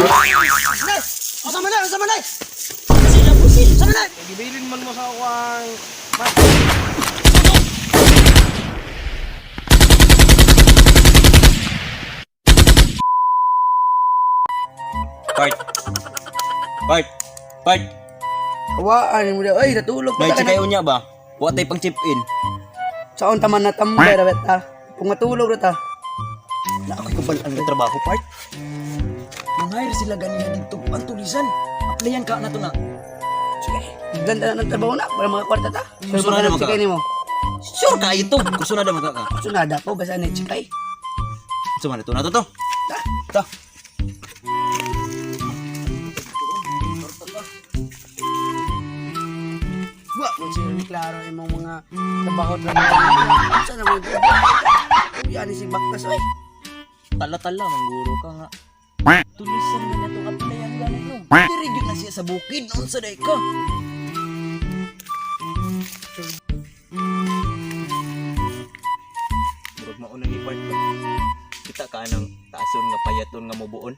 Asa man na? Asa man na? Sila busil. Asa man na? Gibilin man mo sa akong Part. Part. Part. Awaan mo daw. Ay, natulog May pa ta. kayo niya ba? Wa tay pang chip in. Saon taman na tambay ra ta. Kung matulog ra ta. Na ako'y kabal ang trabaho, part. Nang-hire sila ganiha dito ang tulisan. Applyan ka na to na. Sige. Ganda na ng trabaho na para mga kwarta ta. Gusto Gusto na na naman ka. chikay nimo. Sure ka ito. Gusto na naman ka ka. Sunada ko basta na chikay. Gusto man ito na to to. Ta. Ta. Wa mo sila ni klaro imong mga trabaho trabaho. Sa na mo. Kuya ni si Baktas oy. Tala-tala mangguro ka nga. Tulisan na to applyan gani no. Diri gyud na siya sa bukid unsa day ka. Murag mauna ni part ba? Kita ka nang taason nga payaton nga mobuon.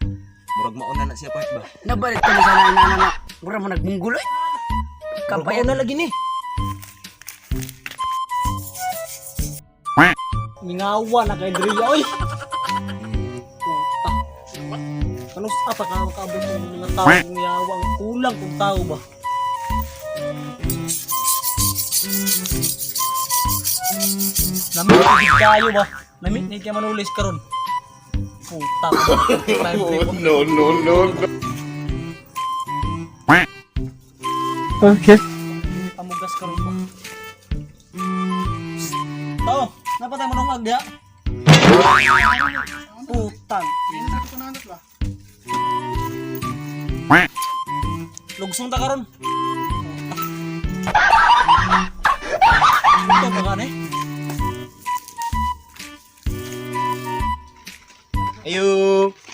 Murag mauna na siya part ba? Nabalik ka na sana inana na. Mura mo nagbunggulo eh. Murag mauna lagi ni. Mingawa na kay Drea, oy. Puta. Ano sa pa ka makaabot ng mga tao ngiyawang kulang kung tao ba? Lamit na gid kayo ba? Lamit na kay manulis karon. Puta. No, no, no, no. Okay. Pamugas karon ba? Psst. Tao, napatay mo nung agya. Putang. Lugsong ta karon. Puta. Ito pa ka Ayo,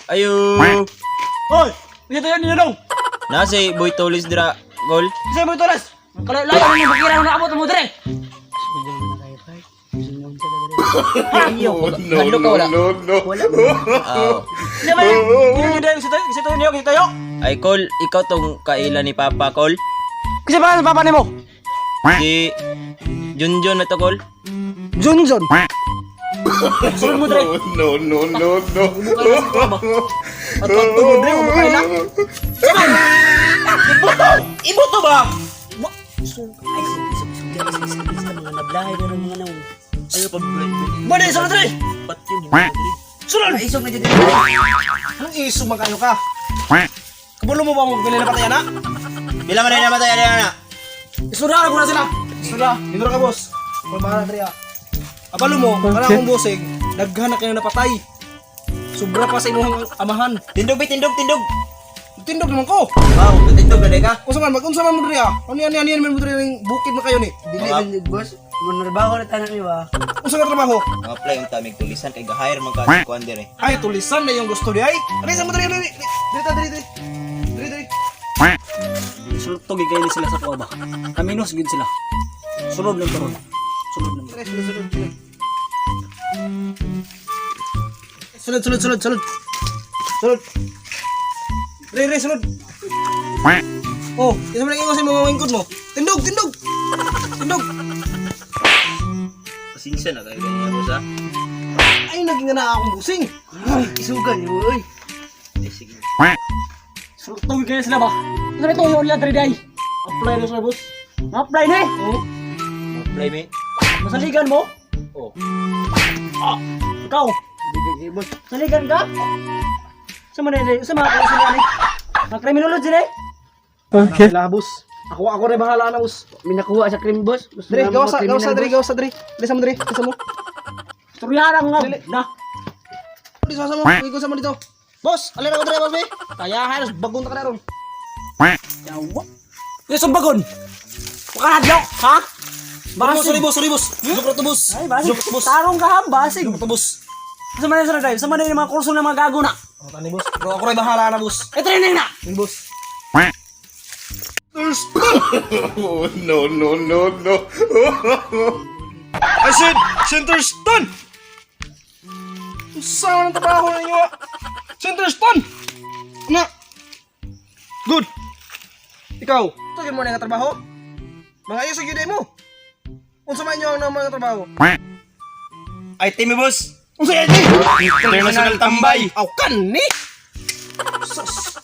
ayo. Hoy! Dito yan niyo dong. Na si Boy Tulis dira gol. Kasi mo tulas. Kalayo layo mo bakira na abot mo dire. Ayo, No, hadlo ka no, wala. no, no. Wala. Ah. Hindi ba? Hindi si tayo si tayo niyo si tayo. Ay Col, ikaw tong kaila ni Papa Col. Kasi pa sa papa nimo. Si Junjun na to Col. Junjun. Sunod mo dire. No, no, no, no. At ato mo dire mo kaila. Ibuto ba? Ay, isip isip isip isip mga nablahay na ng mga naong. Ayo pag Bade sunod dire. Pat yun. Sunod. Ay, isog na dyan. Anong iso man kayo ka? Kabulo mo ba mo pila na patay na? Pila man na namatay na na. Isura ko na sila. Isura, Dito ka boss. Pagbahala diri ah. Abalo mo, kana akong bossing, daghan na kayo napatay. Sobra pa sa imuhang amahan. Tindog bi tindog tindog. Tindog naman ko. Wow, tindog na day ka. Unsa man magunsa man mo diri ah. Ano yan yan yan mo diri ning bukid na kayo ni. Dili man jud, boss. Manarbaho na tanan ni ba. Unsa nga trabaho? Ang apply ang tamig tulisan kay ga-hire man ka sa kuan dire. Ay tulisan na yung gusto di ay. Ano sa mo diri diri diri ta diri diri. Diri diri. Sunod to gigay sila sa kuha ba? Kaminos gid sila. Sunod lang karon. Sunod lang. Diri sulod sulod sulod. Sulod sulod sulod sulod. Sulod. Diri diri sulod. Oh, isa man lang sa mga wingkod mo. Tindog, tindog. Tindog. Pasensya na kayo ganyan boss ha. Ay naging na akong busing. Ay, isugan ni oy. Ay sige. Sunod to gigay sila ba? Ano ba ito yung nila diri day? Apply na sila boss. Apply na eh. Oo. Apply me. Masaligan mo? Oh. Ah, ikaw. Dili boss. Saligan ka? Sa man sa mga sila ni. Mga criminology ni. Okay. Sila, boss. Ako ako rin bahala na, boss. May nakuha sa cream boss. Gusto Dre, na gawa mga sa, gawa sa, criminal, dre, boss. gawa sa, dre. Dre sa mo, dre. Dre sa mo. Istoryahan nga. Na. Dre sa mo. Dre sa mo dito. Boss, alin ako dre, boss, be. Kaya halos bagong ta ka na ron. Yawa. Yung bagon. Wakadlok, ha? Boss, sorry, boss, sorry, boss. Joke na to, boss. Ay, basig. Joke to, boss. Tarong ka ha, basig. Joke to, boss. Sa man sa drive, sa man yung mga kurso ng mga gago na. Ako tani, boss. Bro, ako rin bahala na, boss. Eh, training na. Yun, boss. Oh, no, no, no, no. I said, center stun! Saan ang trabaho ninyo, ah? Center stun! Na! Good. Ikaw, ito mo na nga trabaho. Mga ayos gyud mo. Unsa man inyo ang mga trabaho? IT mi, boss. Unsa IT? International tambay. Aw kan ni. Sus.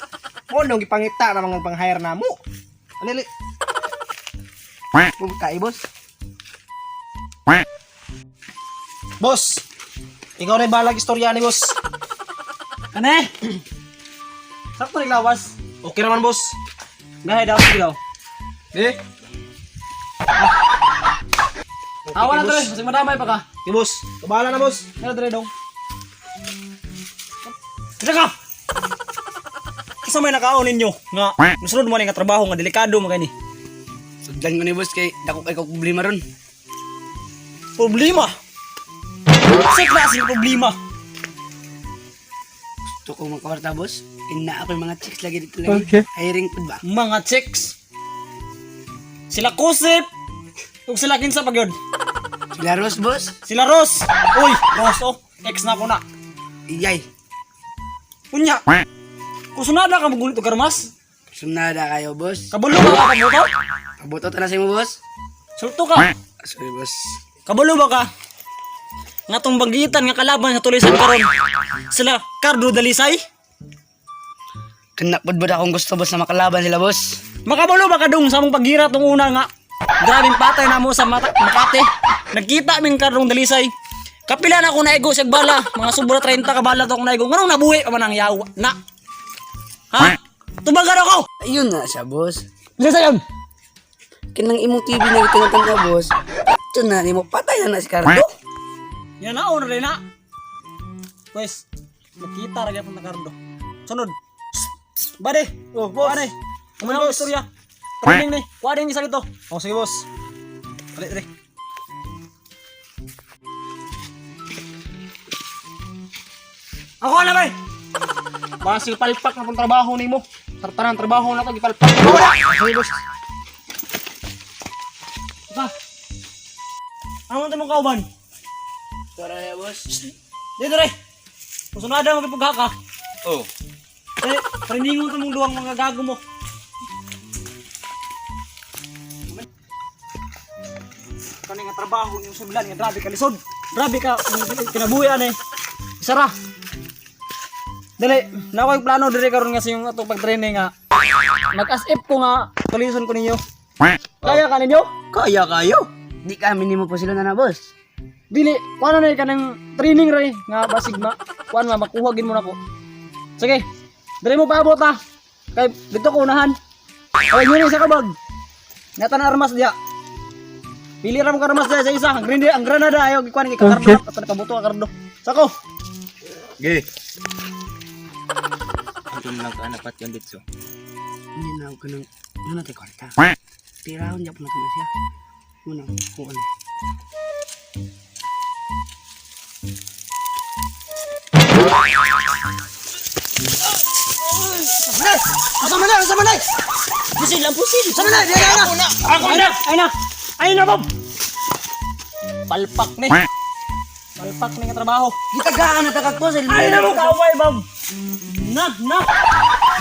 Mo nang gipangita na mga pang-hire na mo. Ali ali. Kay boss. Boss. Ikaw na yung balag istorya ni boss. Kane! Sakto ni lawas. Okay naman, boss. Gahay daw, sige daw. Eh? Awa na dre, kasi madamay pa ka. Okay, boss. Kabahala na, boss. Meron dre dong. Isa ka! Isa may nakaon ninyo nga musulod mo ni nga trabaho nga delikado man kay ni. Sudlan ko ni boss kay dako kay ko problema ron. Problema. Sa klase ng problema. Gusto ko magkawarta boss. Ina ako yung mga chicks lagi dito lagi. Okay. Hiring pud ba? Mga chicks. Sila Kusip. Ug sila kinsa pa gyud. Sila Rose boss. Sila Ross. Uy, Ross oh. Ex na ko na. Iyay. Unya. Kusunada ka magulit og karmas. Sunada kayo boss. Kabalo ba ka kabuto? Kabuto ta na sa imo boss. Sulto ka. Sorry boss. Kabalo ba ka? Nga tong banggitan nga kalaban sa tulisan karon. Sila Cardo Dalisay. Kana pud ba akong gusto boss na makalaban sila boss. Makabalo ba ka dong sa among paghira tong una nga. Grabing patay na mo sa mata, Makati. Nagkita min karong Dalisay. Kapila na ako naigo sa bala. Mga sobra 30 ka bala to akong naigo. Nganong nabuhi pa man ang yawa na. Ha? Tubagan ako! Ayun na siya boss. Bisa sayon. Kinang imong TV na gitinatan ka boss. Ito na nimo patay na na si Cardo. Yan na, na rin na. Pwes, nakita ra gyapon na Cardo. Sunod. Bade, Oh, boss. Bade. Ano ang istorya? Training ni. Kuha din isa dito. Oh, sige, boss. Dali, dali. Ako na bay. Basil palpak na pong trabaho nimo. Tartaran trabaho na to gipalpak. Wala. Sige, boss. Ba. Ano man mong kauban? Tara na boss. Dito re. Kung sunada mo kipugha ka. Oh. Eh, trainingon to mong duwang mga gago mo. Kani nga trabaho yung sudlan nga grabe ka lisod. Grabe ka kinabuhi ani. Isara. Dali, na ako yung plano diri karon nga sa yung atong pag-training nga. Mag-as if ko nga tulison ko ninyo. Kaya ka ninyo? Kaya kayo. Di kami nimo po sila na na boss. Dili, kuan na kanang training ra eh, nga basig ma kuan ma makuha gin mo nako. Sige. Dili mo paabot ha. Kay dito ko unahan. Okay, yun sa kabag. Nata na armas diya. Pili ra mo ka armas diya sa isa. Ang green ang granada ayo gikuan kay kakardo. Okay. Ato pabuto ka kardo. Sako. Ge. Antum lang ka na pat yung ditso. Hindi na ako kanang ano tay kwarta. Pirahon gyapon na to na siya. Muna kuan. Asa man na? Asa man na? Pusil lang pusil. Asa man na? Diyan na. Ako na. Ay na. Ay na, Bob. Palpak ni. Palpak ni nga trabaho. Gitagaan na takag boss. Ay na mo kaway, Bob. Na, na.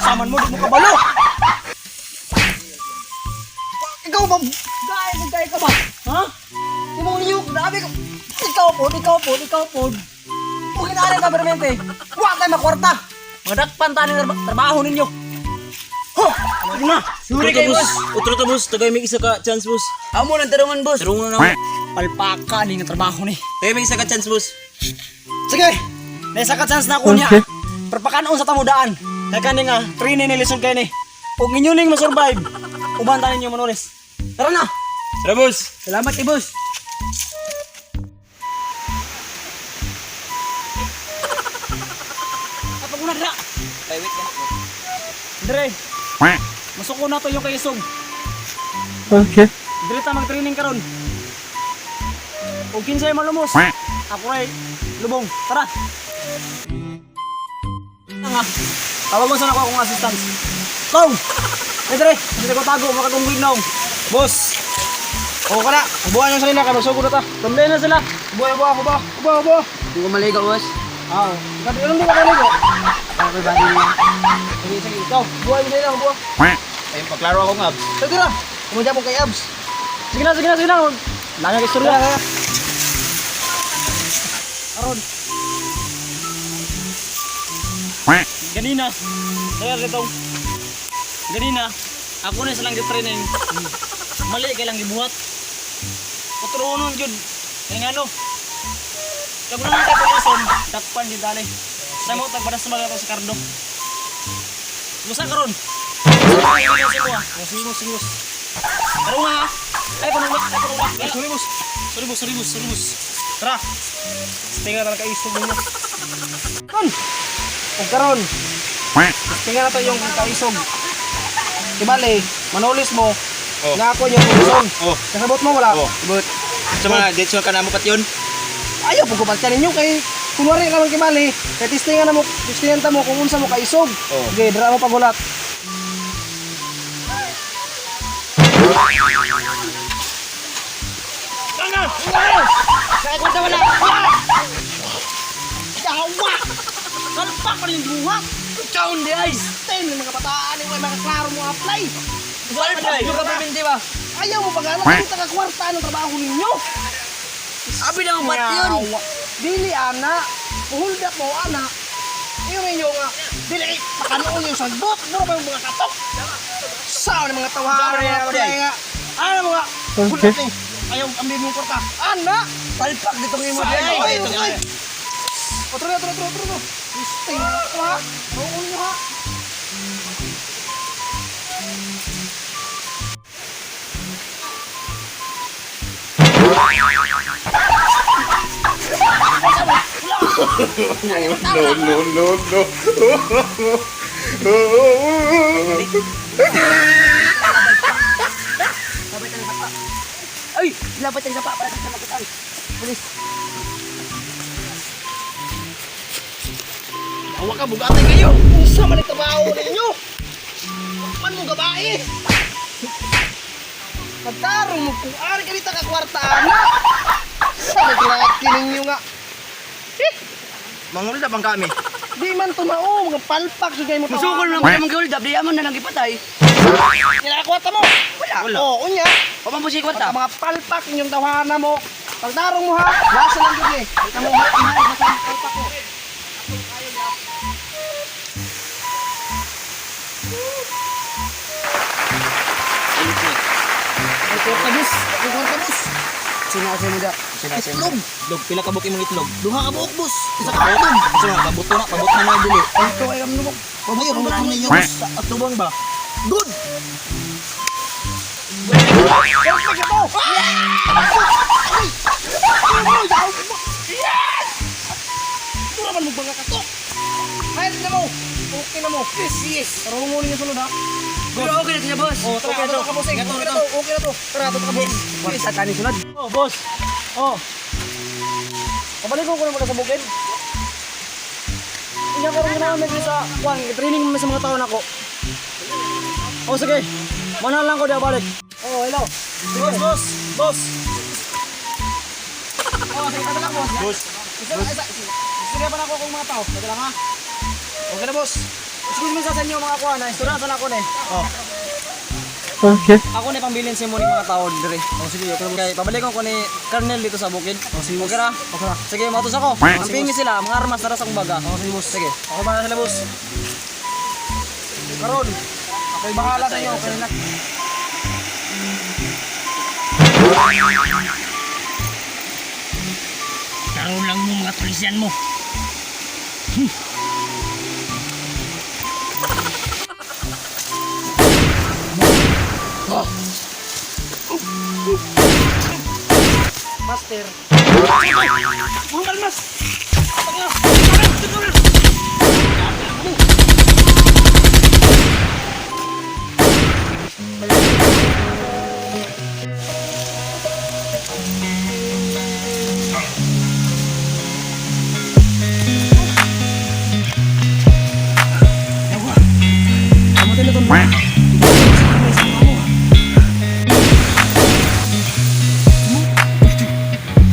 Saman mo di mo kabalo. Ikaw ba? Gaya kung gaya ka ba? Ha? Imong niyo, grabe ka. Ikaw po, ikaw po, ikaw po. Kung inaari ka permente, wa kay makwarta. Mga dakpan ta ning trabaho ninyo. Ho! Ano na? Suri kayo, boss. Utro ta, boss. Tagay may isa ka chance, boss. Amo nang tarungan boss. Tarungan na ako. Palpaka ning trabaho ni. Tagay may isa ka chance, boss. Sige! Naisa ka chance na ako niya. Pero pakanoon sa tamudaan. Kaya kani nga, training ni Lisod kayo ni. Kung inyo ning masurvive, uban ta ninyo manulis. Tara na! Tara, boss. Salamat eh boss. Kapag una dira. Ay, wait lang. Dre, masuko na to yung kaisog. Okay. Dre ta mag-training karon. Og kinsay malumos. Ako ray lubong. Tara. Nga. Tawagon sana ko akong assistance. Tong. Dre, dre, hindi ko tago makatunggoy naong. Boss. Oo ka na. Ubuhan yung sarili ka. Magsugod na ta. Tuloy na sila. Ubuhan, ubuhan, ubuhan. Ubuhan, ubuhan. Hindi ko maligo boss. Ah, ikaw anong di ka maligo? Ako body niya. Sige, sige. Ikaw, buhay mo na lang, buha. Ay, paklaro ako ng abs. Sige ra. Kumudya mo kay abs. Sige na, sige na, sige na. Langag istorya. Aron. Ganina. Kaya itong ganina, ako na silang training. Mali kay lang gibuhat. Utronon jud. Kay ngano? Kag na kay puson, dakpan jud dali. Sa mo tagbadas sa sa kardo. Musa karon. Singos, singos. Karon ha. Ay panulak, ay panulak. Sorry, boss. Sorry, boss. Sorry, boss. Sorry, boss. Tara. Tinga na lang kaisog ninyo. Kon. Og karon. Tinga na to yung kaisog. Kibali, manulis mo. Oh. Nga ako yung tulisan. Oh. Kasabot mo wala. Oh. But Sa mga dates ka na mo pat yun. Ayaw po ko ninyo kay kunwari ka man kibali, kay testingan na mo, testingan ta mo kung unsa mo kaisog. Oh. Okay, dira mo pagulat. Kaya wala. Yawa! Kalpak pa rin yung buhat. Down the ice. Ten, mga kabataan, yung mga klaro mo apply. Apply. Yung ka ba? Ayaw mo pag-anak, kita ka kwarta ng trabaho ninyo. Abi na ang bat yun. Yawa. Dili ana, hold up mo ana. Iyo ninyo nga, dili eh, pakanoon yung sagbot, mura pa yung mga katok. Sao ni mga tawahan, mga apply nga. Ana mga, hold up ni. Ayaw, ambil mong kwarta. Ana! Palpak dito ng imo Ay, ay. ay, ay! Otro na, otro, otro, otro, otro. Stay na ako ha. Roon nyo ha. No, no, no, no. Ay, lapat tayo sa pa para sa makitaan. Pulis. Awa ka, bugatay kayo. Unsa man ang trabaho ninyo? Man mo gabae. Pagtarong mo kung ari ka dito ka kwarta na. Sa nagklaki ninyo nga. Mangulda bang kami? Di man tumao, mga palpak sa kayo mo Musukol lang kayo mong hold up, di amo na lang ipatay. Kinakwata mo. Wala. Wala. Oo, unya. Paman po si Pagka kwarta. mga palpak inyong tawhana mo. Pagtarong mo ha, lasa lang yun eh. Kita mo, ha, palpak ko. Ay, kwarta boss. Ay, kwarta boss. Sino mo da? Itlog. Itlog, pila ka buok imong itlog? Duha ka buok boss. Isa ka itlog. Kasi nga, pabuto na, pabuto na na dili. Ito ay kami nubok. Ayaw, pabuto ninyo boss. Atubang ba? Good! Perfect na to! Ay! Yes! Mura man mo mga katok! Hayat na mo! Okay na mo! Yes, yes. Tarungan ninyo sunod ha! Pero okay na siya, boss. Oh, tara, okay na to, boss. Okay na to, okay na to. Tara, to ka, boss. Kwarta tani sunod. Oh, boss. Oh. Pabalik ko kuno muna sa bukid. Inya karon na namin sa kuan, training mo sa mga tao nako. Oh, sige. Mana lang ko dia balik. Oh, hello. Boss, boss, boss. Oh, sige, tara lang, boss. Boss. Isa, istorya pa na ako kung mga tao. Teka lang ha. Okay na, boss. Excuse me sa inyo mga kuan, ha. Istorya sa nako ni. Oh. Okay. Ako na pambilin sa imo ni mga tao dire. Oh, sige, okay. Kay pabalik ko ni Colonel dito sa bukid. Oh, sige. Okay ra. Okay na. Sige, matos ako. Oh, Ang pingi sila, mga armas na sa akong baga. Oh, sige, boss. Sige. Ako bahala sila, boss. Karon, ako'y bahala sa inyo. Okay na. Karon lang mo mga tulisan mo. Master. Mga kalmas!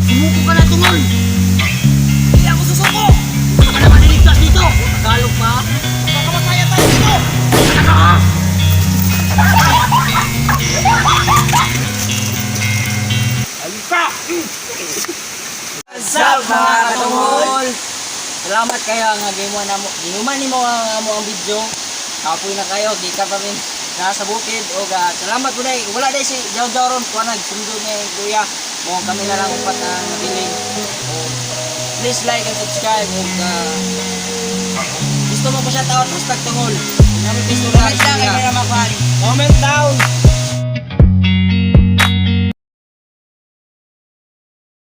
Sumuko ka na tungol. Hindi ako susuko. Salamat kayo nga gimuha namo. Ginuman nimo ang amo ang video. Kapoy na kayo, gikan pa min nasa bukid og salamat po day. Wala day si Jaw Jaw ron kuha nagsundo ni kuya. Mo kami na lang upat ang nabilin. Og please like and subscribe ug gusto mo ko shout out #tungol. Namin pistola. Comment lang kay para makuha. Comment down.